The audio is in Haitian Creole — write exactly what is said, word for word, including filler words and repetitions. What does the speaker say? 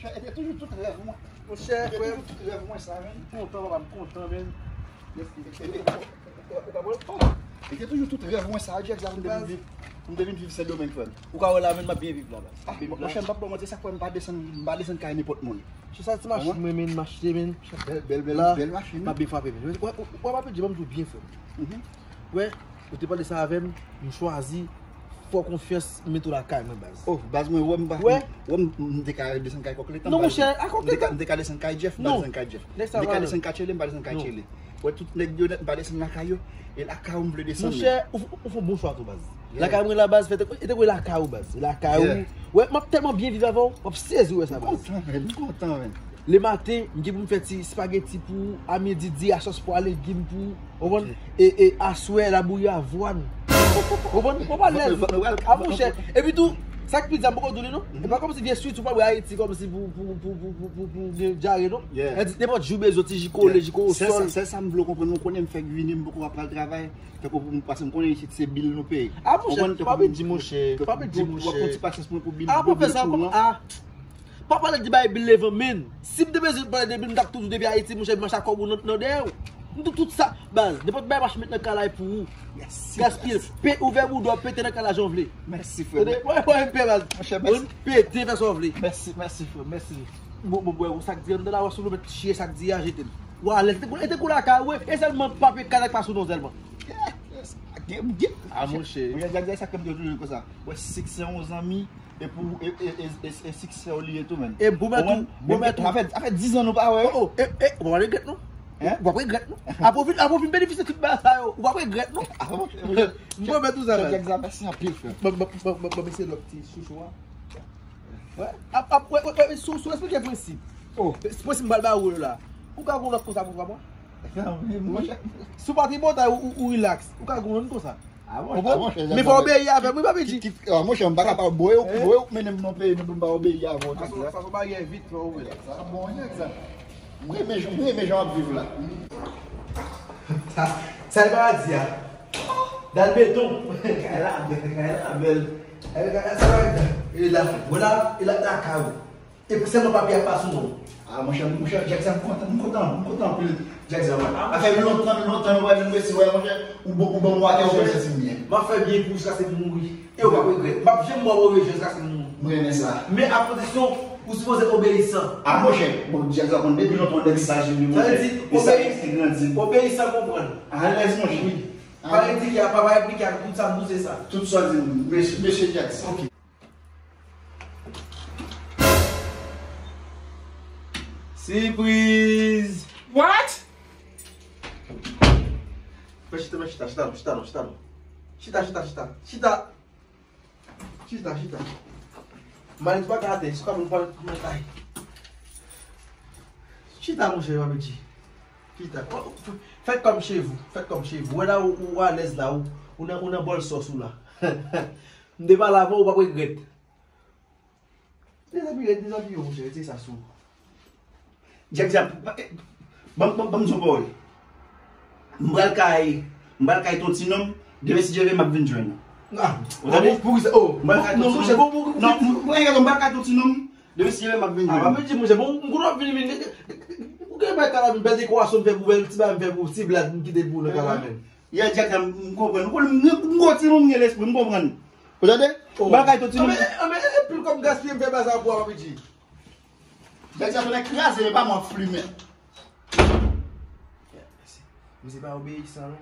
E te toujou tout rèv mwen. Monchè, e te toujou tout rèv mwen sa, menn. M kontan, papa, m kontan, menn. E te toujou tout rèv mwen sa, Jack, sa m te vin viv. M te vin viv Sendomeng, frè m. Ou ka wè la, menn, m ap byen viv la, baz. Ah, monchè, m p ap ba w manti, sa k fè m pa desann, m pa desann kay nenpòt moun. Se sa ti machin mwen, menn, m achte, menn. Bèl, bèl, bèl, bèl machin. M ap byen frape, menn. Wè, wè, wè, m ap di, ban m di w byen, frè m. Wè, ou te pale sa avè m, m chwazi fè w konfyans, m mete w lakay mwen, baz. Oh, baz, mwen, wè, m pa, wè, m te ka desann kay Kòk Letan. Non, monchè, a Kòk Letan. M te ka desann kay Jeff, m pa desann kay Jeff. M te ka desann kay Tchele, m pa desann kay Tchele. Wè, tout nèg yo nèt, m pa desann lakay yo. E lakay ou m vle desann. Monchè, ou, ou fè yon bon chwa tou, baz. Lakay mwen la, baz, fè te, e te kwè lakay ou, baz. Lakay ou. Wè, m ap tèlman byen viv avè w, m ap sezi wè sa, baz. M kontan, menn, m kontan, menn. Lematen, m gen pou m fè ti spageti pou ou, a midi, diri a sòs pwa, legim pou ou. Ou konprann? E, e aswè, labouyi avwàn. Ou konprann? Ou pa lèz. A, monchè. Epi tou, sa k pi di a, m poko di w li, non? E pa kòmsi vye swit ou pa bwè Ayiti kòmsi pou, pou, pou gen dyare, non? Nenpòt jou bezwen ti ji kole, ji kole sòl. Sèl sa m vle w konprann, ou konnen m fèk vini, m poko ap pral travay. Tankou pou m, paske m konnen isit se bil nou peye. A, monchè, pa pèdi, monchè, pa pèdi, monchè. W ap pran ti pasyans mwen pou bil, pou bil kouran. A, pa fè sa, a. Pa pale de bay bil devan, menn. Si m te bezwen pale de bil, m t ap tou depi Ayiti, monchè, m mache ak kòb ou nan, nan dèyè w. M tou tout sa, baz. Nenpòt bay mache met nan kalay pou ou. Mèsi. Gaspiye l. Pe, ouvè bouda w, pete nan kalay jan w vle. Mèsi, frè. Tande? Wè, wè, M P, baz. Monchè, mèsi. Pete, fè sa w vle. Mèsi, mèsi, frè, mèsi. Bon, bon, bon, sa k di anndan la, wè, sou nou mèt chire sa k di a, jete l. Wè, lè te kou, te kou lakay, wè. E sèlman pape kalay pa sou non sèlman. A, monchè. Monchè, Jack, sa k fè m te toujou konsa. Wè, siksè yon zanmi, e pou, e, e, e, e, e siksè w li ye tou, menn. E bon, mèt ou, bon, mèt ou. Sa fè, sa fè diz an nou pa wè. Oh, oh, e, e, ou pa regrèt, non. Hein? Ou pa regrèt, non. Apre w fin, apre w fin benefisye tout bagay sa yo, ou pa regrèt, non. A, monchè, monchè. M pwomèt ou sa, Jack, sa, mèsi anpil, frè. Ban, ban, ban, ban, ban, mesye lòt ti chouchou a. Wè, ap, ap, wè, wè, wè, sou, sou eksplike prensip. Oh. Prensip m pral ba ou yo la. Ou ka gon lòt konsa pou fwa mwen? Non, men, monchè. Si w pa tripotay, ou, ou, ou rilaks. Ou ka gon lòt konsa. A, monchè, a, monchè, men fò w obeyi avè m, wi, papi G. Ki, ki, a, monchè, m pa ka pa bwè, bwè, ou mennen m nan peyi nou pou m pa obeyi avè w, Jack, sa. Sa, sa, sa bagay vit, fò w obeyi. Sa bon, Jack, sa. M renmen jan, m renmen jan w ap viv la. Sa, sa e paradi a. Dal beton. Kay la bèl, kay la bèl. E la, e la, e la, la kay ou. E pou sèlman papye a pa sou non. A, monchè, monchè, Jack, sa, m kontan, m kontan, m kontan anpil, Jack, sa, wè. A, sa fè lontan, lontan nou pa jwenn mesye, wè, monchè, ou ban, ou ban m watè, ou fè m santi m byen. M ap fè byen pou ou jiskaske m mouri. E ou p ap regrèt. M p ap janm wè w move jan jiskaske m mouri. M renmen sa. Men a kondisyon, ou sipoze obeyisan. A, monchè, bon, Jack, sa konn depi lontan yon nèg saj li, monchè. Sa vle di, e sa, obeyi-, e grandi. Obeyisan konprann. Alèz, monchè. Wi. Pa replike a, pa, pa replike a, tout sa m pou se sa. Tout sa w di m, mesye, mesye Jack. Ok. Sipriz! What? Fè chita, fè chita, chita non, chita non, chita non. Chita, chita, chita, chita. Chita, chita. Malet pa ka atè, si w ka pran malet, malet la. Chita, monchè, papi G. Chita. Faites comme chez vous, faites comme chez vous. Wè la, ou, ou alèz la, ou, ou nan, ou nan bòl sòs ou la. M te pale avè w, ou p ap regrèt. Dezapiye, dezapiye w, monchè, retire sa sou ou. Jack, Jack, ba, eh, ban, ban, ban m di yon pawòl. M pral kay, m pral kay ton ti nonm, demen si Dye vle m ap vin jwenn ou. Ah, ou tande? Poukisa? Oh, m pral kay ton ti nonm. Non, monchè, bon, bon, non, m pral kay ton ti nonm, demen si Dye vle m ap vin jwenn ou. Ah, pa vin di, monchè, bon, m konnen w ap vin, vin, ou gen bagay kalamè, bèl dekorasyon m fè pou, bèl ti bagay m fè pou, ti blad m kite pou ou nan kalamè. Yeah, Jack, m konprann. M konn, m, m gon timoun gen lespri, m konprann. Ou tande? Oh. Bagay tout timoun. Anben, anben, anben, anpil kòb gaspiye m fè bagay sa pou w, P P G. Jack, sa fè kraze, men pa mwen flimen. Misye pa obeyisan, non.